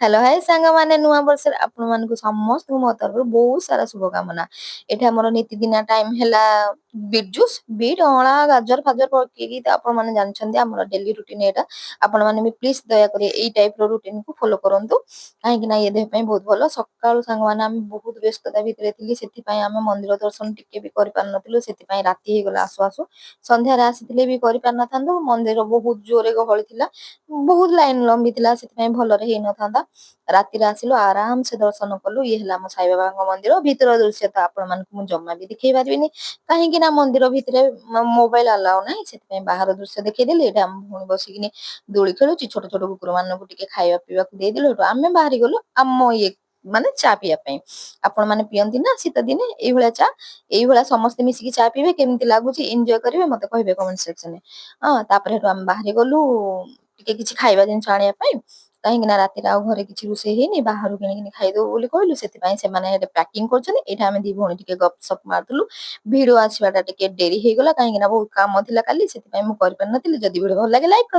Hello high ସାଙ୍ଗମାନେ, ନୂଆ ବର୍ଷରେ ଆପଣମାନଙ୍କୁ ସମସ୍ତଙ୍କୁ ମୋ ତରଫରୁ ବହୁତ ସାରା ଶୁଭକାମନା। ଏଠି ଆମର ନିତିଦିନିଆ ଟାଇମ ହେଲା ବିଟ୍ ଜୁସ୍। ବିଟ୍, ଅଁଳା, ଗାଜର ଫାଜର ପକେଇକି ତ ଆପଣମାନେ ଜାଣିଛନ୍ତି, ଆମର ଡେଲି ରୁଟିନ ଏଇଟା। ଆପଣମାନେ ବି ପ୍ଲିଜ ଦୟାକରି ଏଇ ଟାଇପ ର ରୁଟିନକୁ ଫଲୋ କରନ୍ତୁ, କାହିଁକି ନା ଇଏ ଦେହ ପାଇଁ ବହୁତ ଭଲ। ସକାଳୁ ସାଙ୍ଗମାନେ, ଆମେ ବହୁତ ବ୍ୟସ୍ତତା ଭିତରେ ଥିଲି, ସେଥିପାଇଁ ଆମେ ମନ୍ଦିର ଦର୍ଶନ ଟିକେ ବି କରିପାରିନଥିଲୁ। ସେଥିପାଇଁ ରାତି ହେଇଗଲା ଆସୁ ଆସୁ। ସନ୍ଧ୍ୟାରେ ଆସିଥିଲେ ବି କରିପାରିନଥାନ୍ତୁ। ମନ୍ଦିର ବହୁତ ଜୋରେ ଗହଳି ଥିଲା, ବହୁତ ଲାଇନ ଲମ୍ବି ଥିଲା, ସେଥିପାଇଁ ଭଲରେ ହେଇନଥାନ୍ତା। ରାତିରେ ଆସିଲୁ, ଆରାମସେ ଦର୍ଶନ କଲୁ। ଇଏ ହେଲା ଆମ ସାଇବାବାଙ୍କ ମନ୍ଦିର। ଭିତର ଦୃଶ୍ୟ ତ ଆପଣମାନଙ୍କୁ ମୁଁ ଜମା ବି ଦେଖେଇ ପାରିବିନି, କାହିଁକି ନା ମନ୍ଦିର ଭିତରେ ମୋବାଇଲ ଆଲାଉ ନାହିଁ। ସେଥିପାଇଁ ବାହାର ଦୃଶ୍ୟ ଦେଖେଇଦେଲି। ଏଇଟା ଆମ ଭଉଣୀ ବସିକିନି ଦୋଳି ଖେଳୁଛି। ଛୋଟ ଛୋଟ କୁକୁର ମାନଙ୍କୁ ଟିକେ ଖାଇବା ପିଇବାକୁ ଦେଇଦେଲୁ। ଏଠୁ ଆମେ ବାହାରି ଗଲୁ ଆମ ଇଏ ମାନେ ଚା ପିଇବା ପାଇଁ। ଆପଣ ମାନେ ପିଅନ୍ତି ନା ଶୀତ ଦିନେ ଏଇଭଳିଆ ଚା? ଏଇଭଳିଆ ସମସ୍ତେ ମିଶିକି ଚା ପିଇବେ, କେମିତି ଲାଗୁଛି, ଏନ୍ଜୟ କରିବେ, ମତେ କହିବେ କମେଣ୍ଟ ସେକ୍ସନରେ। ହଁ, ତାପରେ ହେଠୁ ଆମେ ବାହାରି ଗଲୁ ଟିକେ କିଛି ଖାଇବା ଜିନିଷ ଆଣିବା ପାଇଁ, କାହିଁକି ନା ରାତିରେ ଆଉ ଘରେ କିଛି ରୋଷେଇ ହେଇନି, ବାହାରୁ କିଣିକିନି ଖାଇଦବୁ ବୋଲି କହିଲୁ। ସେଥିପାଇଁ ସେମାନେ ହେଠି ପ୍ୟାକିଂ କରୁଛନ୍ତି, ଏଇଟା ଆମେ ଦି ଭଉଣୀ ଟିକେ ଗପ ସପ ମାରୁଥିଲୁ। ଭିଡିଓ ଆସିବାଟା ଟିକେ ଡେରି ହେଇଗଲା, କାହିଁକି ନା ବହୁତ କାମ ଥିଲା କାଲି, ସେଥିପାଇଁ ମୁଁ କରିପାରିନଥିଲି। ଯଦି ଭିଡିଓ ଭଲ ଲାଗେ, ଲାଇକ୍।